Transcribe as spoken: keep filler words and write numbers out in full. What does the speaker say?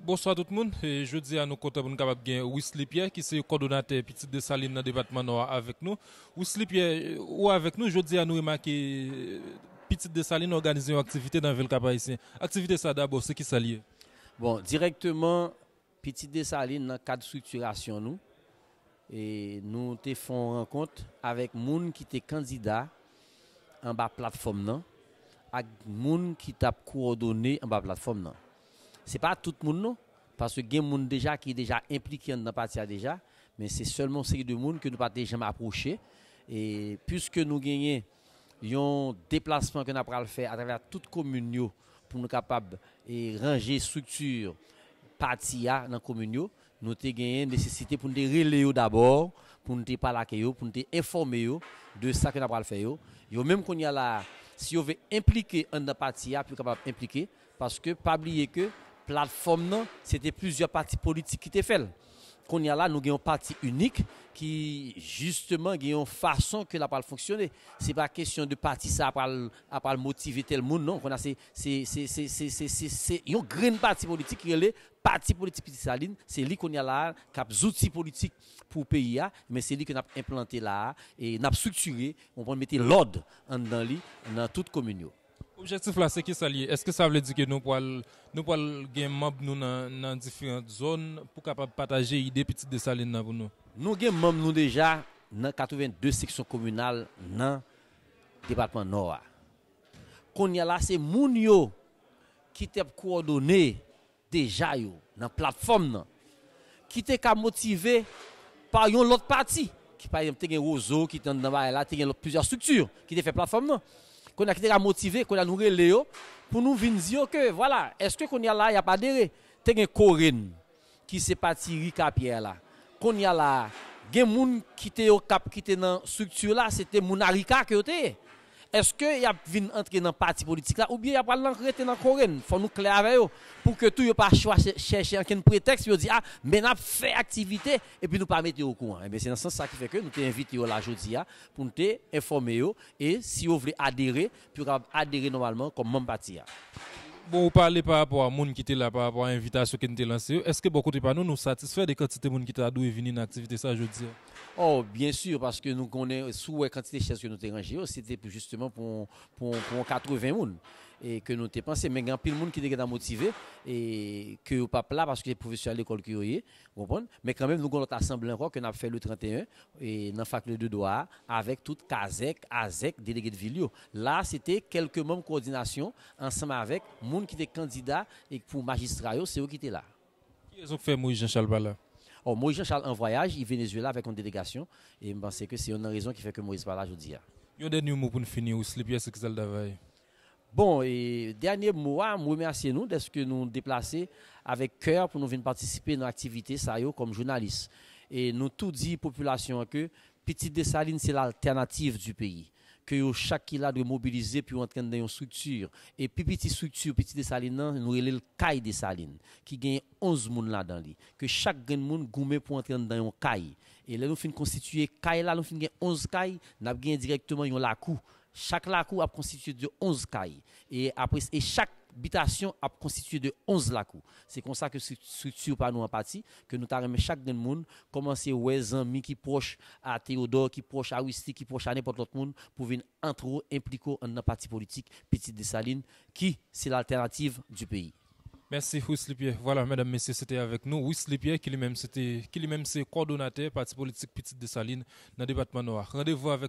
Bonswa tout moun. E, jodi a nou kontan pou nou kapab gen Wisly Pierre ki se kòdonatè Pitit Desalin nan depatman Nò a avèk nou. Wisly Pierre, ou avèk nou, jodi a nou remake, e, Pitit Desalin òganize yon aktivite nan vil Kap Ayisyen. Aktivite sa dabò, se kisa l ye? Bon, dirèkteman, Pitit Desalin nan kad estriktirasyon nou, e nou te fè yon rankont avèk moun ki te kandida anba platfòm nan ak moun ki t ap kowòdone anba platfòm nan. Se pa tout moun non, paske gen moun deja ki deja enplike anndan pati a deja, men se sèlman yon seri de moun ke nou pa te janm apwoche. E piske nou genyen yon deplasman ke n ap pral fè atravè tout komin yo pou nou kapab e, ranje estrikti pati a nan komin yo, nou te genyen nesesite pou nou te rele yo dabò, pou nou te pale ak yo, pou nou te enfòme yo de sa ke n ap pral fè yo. Yo menm kounye a la, si yo vle enplike anndan pati a, pou yo kapab enplike, paske pa bliye ke platfòm nan, se te plizyè pati politik ki te fè l. Kounye a la, nou gen yon pati inik ki, jisteman, gen yon fason ke l ap pral fonksyone. Se pa kesyon de pati sa a pral, ap pral motive tèl moun, non. Kounye a, se, se, se, se, se, se, se, se yon grenn pati politik ki rele Pati Politik Pitit Desalin. Se li kounye a la a k ap zouti politik pou peyi a, men se li ke n ap enplante la a, e n ap estriktire, konprann, mete lòd anndan li nan tout komin yo. Objektif la, se kisa l ye? Èske sa vle di ke nou pral, nou pral gen manm nou nan, nan diferan zòn pou kapab pataje ide Pitit Desalin nan pou nou? Nou gen manm nou deja nan katreven de seksyon kominal nan depatman Nò a. Kounye a la, se moun yo ki t ap kowòdone deja yo nan platfòm nan, ki te ka motive pa yon lòt pati, ki pa egzanp te gen Wozo ki te anndan bagay la, te gen lòt plizyè estrikti ki te fè platfòm nan. Kounye a ki te ka motive, kounye a nou rele yo pou nou vin di yo ke, vwala, èske kounye a la y ap adere? Te gen Korenn, ki se pati Rika Pyè la. Kounye a la a, gen moun ki te yo k ap, ki te nan estrikti la, se te moun a Rika ke yo te ye. Èske y ap vin antre nan pati politik la oubyen y ap pral nan, rete nan Korenn? Fò nou klè avè yo, pou ke tou yo pa chwa-, chèche ankenn pretèks pou yo di, a, men n ap fè aktivite epi nou pa mete yo okouran. Ebyen, se nan sans sa ki fè ke nou te envite yo la jodi a pou nou te enfòme yo, e si yo vle adere, pou yo kapab adere nòmalman kòm manm pati a. Bon, ou pale pa rapò a moun ki te la, pa rapò a envitasyon ke n te lanse yo. Èske bò kote pa nou, nou satisfè de kantite moun ki ta dwe vini nan aktivite sa jodi a? Oh, byen si, paske nou konnen, si w wè kantite chèz ke nou te ranje yo, se te pou, jisteman, pou, pou, pou yon katreven moun, e ke nou te panse. Men gen anpil moun ki te gentan motive, e ke yo p ap la paske se pwofesè lekòl ke yo ye, ou konprann? Men kanmenm, nou gen yon lòt asanble ankò ke n ap fè le trannteyen, e nan Fakilte de Dwa a, avèk tout kazèk, azèk, delege de vil yo. La, se te kèlke manm kowòdinasyon ansanm avèk moun ki te kandida e pou majistra yo, se yo ki te la. Ki rezon k fè Moïse Jean Charles pa la? Oh, Moïse Jean Charles an vwayaj, li Venezuela avèk yon delegasyon, e m panse ke se youn nan rezon ki fè ke Moïse pa la jodi a. Yon dènye mo pou n fini, Wisly Pierre, se kisa l ta va ye? Bon, e dènye mo a, m remèsye nou dèske nou deplase avèk kè pou nou vin patisipe nan aktivite sa yo kòm jounalis. E nou tou di popilasyon an ke Pitit Desalin se l'alternative du pays. Ke yo chak ki la dwe mobilize pou yo antre anndan yon estrikti. E pi piti estrikti Pitit Desalin nan, nou rele l Kay Desalin, ki gen onz moun ladan li. Ke chak grenn moun goumen pou antre anndan yon kay. E lè nou fin konstitiye kay la, nou fin gen onz kay, n ap gen dirèkteman yon lakou. Chak lakou ap konstitiye de onz kay. E apre, e chak bitasyon ap konstitiye de onz lakou. Se konsa ke estri-, estrikti pa nou an pati, ke nou ta renmen chak grenn moun kòmanse wè zanmi ki pwòch a Teyodò, ki pwòch a Wisly, ki pwòch a nenpòt lòt moun, pou vin antre w, enplike w anndan pati politik Pitit Desalin, ki se l'alternative du pays. Mèsi, Wisly Pierre. Vwala, medam, mesye, se te avèk nou, Wisly Pierre, ki li menm se te, ki li menm se kòdonatè pati politik Pitit Desalin nan depatman Nò a. Randevou avèk